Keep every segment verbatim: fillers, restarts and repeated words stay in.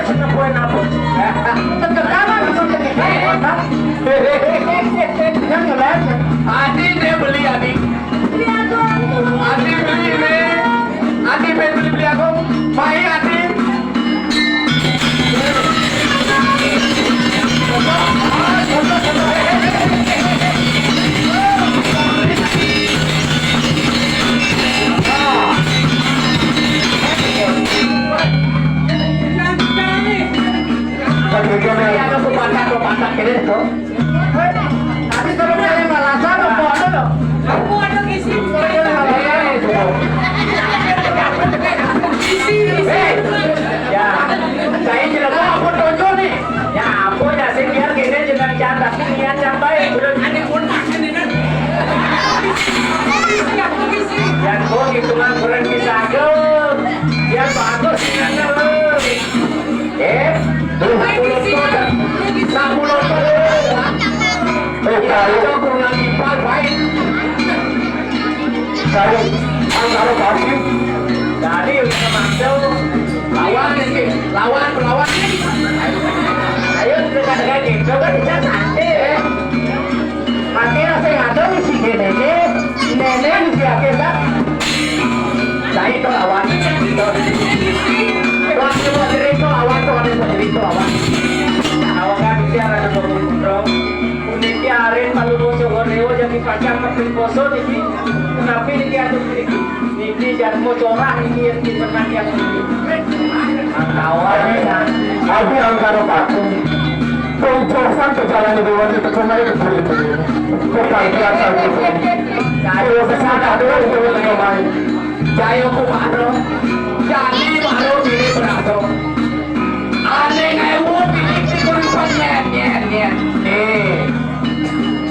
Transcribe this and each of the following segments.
Sing ngepoin apa? Tekan kanan atau tekan kiri? Hah? Yang ngeles. Adi dia beli, Adi. Adi beli ini. Adi beli, beli, beli aku. Mai, Adi. Ini ada pepatah-pepatah kene to. Tapi kalau saya malah sama, kok ada loh. Aku ada ngisi. Isi, isi. Eh, ya, saya tidak mau aku tonjol nih. Ya ampun, ya sing biar kene jeneng candak niat yang baik. Ada kontak ini kan. Isi, aku isi. Ya kok hitungan kurang bisa, Gel. Ya bagus ini, Gel. Eh, tuh, mulut kau dah. Nah, mulut kau dah. Eh, tahu. Kau kurang lagi, Pak, baik. Tahu. Angkara pasti. Tadi udah masuk. Lawan, sih. Lawan, lawan. Ayo, dekat-dekat, gitu. Kan bisa santai, eh. Akhirnya saya ada di si Nene, Nene di si Akhirnya. Saya itu lawan, gitu. Waktu mau cerita lawan, tuh ada mau cerita lawan. Awak kan bisa ada mau ngobrol. Puniki aren palu bosok Oreo jadi pacar tapi bosok niki. Tapi niki ada puniki. Niki jarmo corah niki yang dipegang yang niki. Kawan. Abi angkara patung. Penjelasan perjalanan dewan itu cuma itu. Bukan biasa gitu. Kalau kesana ada itu main. Jayo ku maro. Jadi maro ini beraso. Ane ngai wong iki kulipan nyen nyen nyen. Eh.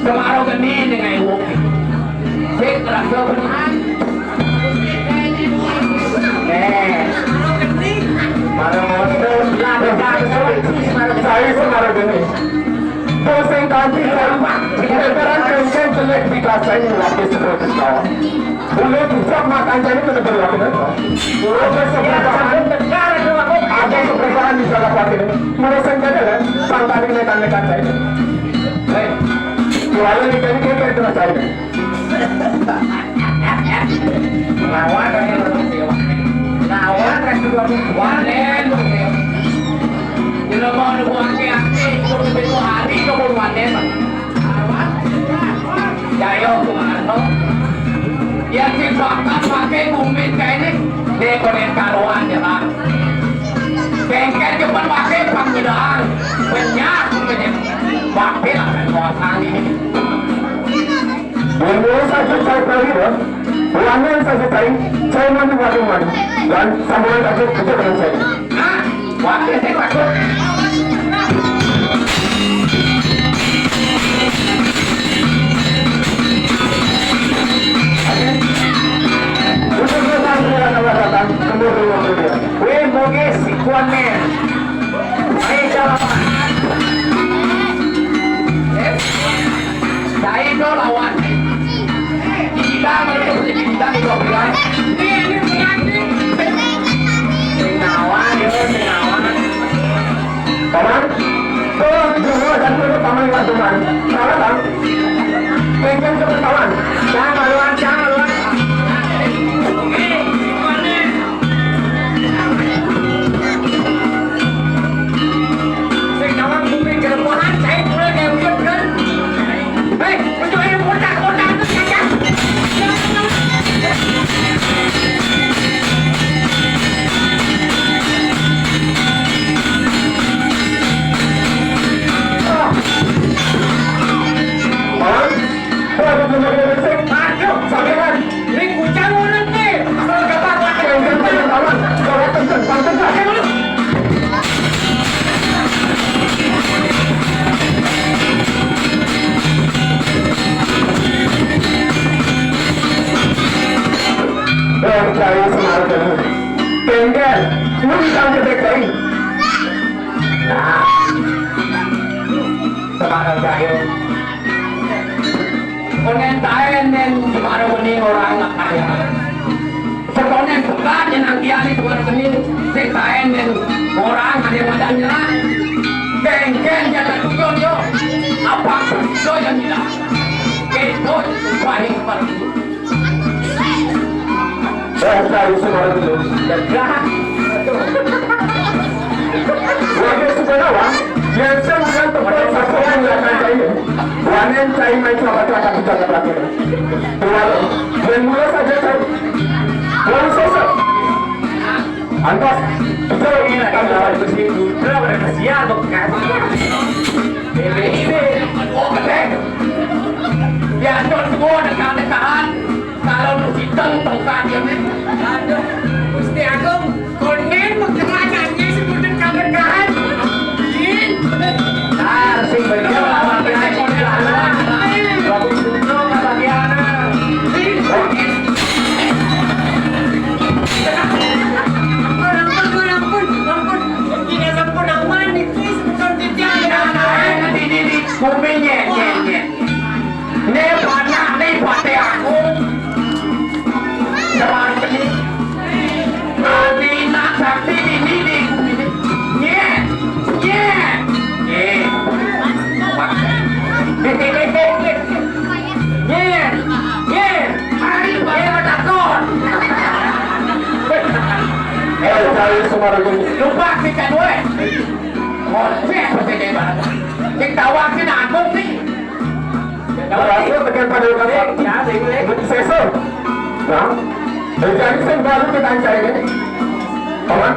Semaro geni ne ngai wong. Sing terasa benar. Eh. Maro ngoten. Lah, saya semaro geni. Dosen kanti saya. Veteran kenceng jelek di kelas saya lagi seperti kau. Boleh bisa makan jadi bener-bener lagi. Ada seperubahan. Ada seperubahan di salah satu ini. Menurut saya kan, sang tadi nekan-nekan saya. Hei, jualan ikan ini kayak terus saya. Lawan kan yang lebih sewa. Lawan kan juga wanen. Kalau mau nunggu aki-aki, itu lebih hari kau wanen. Jayo, Sumarno. Ya, si bakat pakai gumin kayak ini. Dia konen karuan, ya, Bang. Bengkel cepat pakai panggilan. Banyak, banyak. Pakai lah, kan, kuasaan ini. Yang dulu saya cari tadi, Bang. Uangnya yang saya cari, saya mandi, mandi, mandi. Dan sambungan tadi, kerja dengan saya. Hah? Wakil sing bagus. Untuk datang ke Jakarta, kemudian kemudian. Weh, moge sikuan men. Ayo, jalan. Saya itu lawan. Kita menutup kita itu bilang. Sing lawan, yo, sing lawan. Paman, tolong dulu dan dulu paman langsung, Paman. Salah, Bang. Pegang ke Paman. Jangan lawan, jangan lawan. Sing nyawang kuping gelepohan, saya mulai kayak udah bener. Hei, untuk ini botak-botak itu saja. Hah? Waduh, bener-bener sih. Aduh, sampean. Ini kucang ulet nih. Asal kata kucang, jangan, jangan, jangan. Jangan, jangan, jangan. Percaya sama aku. Tengkel, lu bisa gede, Bang. Nah. Semangat saya. Konen taen nen baru meni orang nak kaya. Sekonen bukan yang nanti hari baru meni, sing taen nen orang ada yang Dasar Sumargo. Warga Sukanawa, yang saya udah tempat satu yang akan saya. Wanen saya main sama kakak kita terakhir. Tuan, yang mula saja saya. Lalu sosok. Antas, kita ini akan dapat bersih. Berapa kasihan tuh kan? Bebe ini, oh, keren. Ya, tuan semua dekat-dekahan. Kalau nu siteng tongkat ya, men. Aduh, Gusti Agung, konen mengkerananya sebutin kabar kahan. Ih. Nah, sing bener sama dia, konen anak. Bagus betul kata dia, anak. Ih. Ampun, ampun, ampun, ampun. Tidak sempurna, aman, nih, please, bukan tidak. Nah, nah, nah, di, di, di. Kupingnya, nye, nye. Ini banyak nih, pate aku. Jangan penyih. Mati nak sakti ini di kuping. Nye. Nye. Nye. Nye. Nye. Hari ini takut. Eh, cari semua lagi. Lupa kita dua. Ngoceh, percaya banget. Yang tawa sih nanggung nih. Berhasil tekan pada lokasi. Sesor. Nah, dari tadi saya baru kita cari ini. Paman,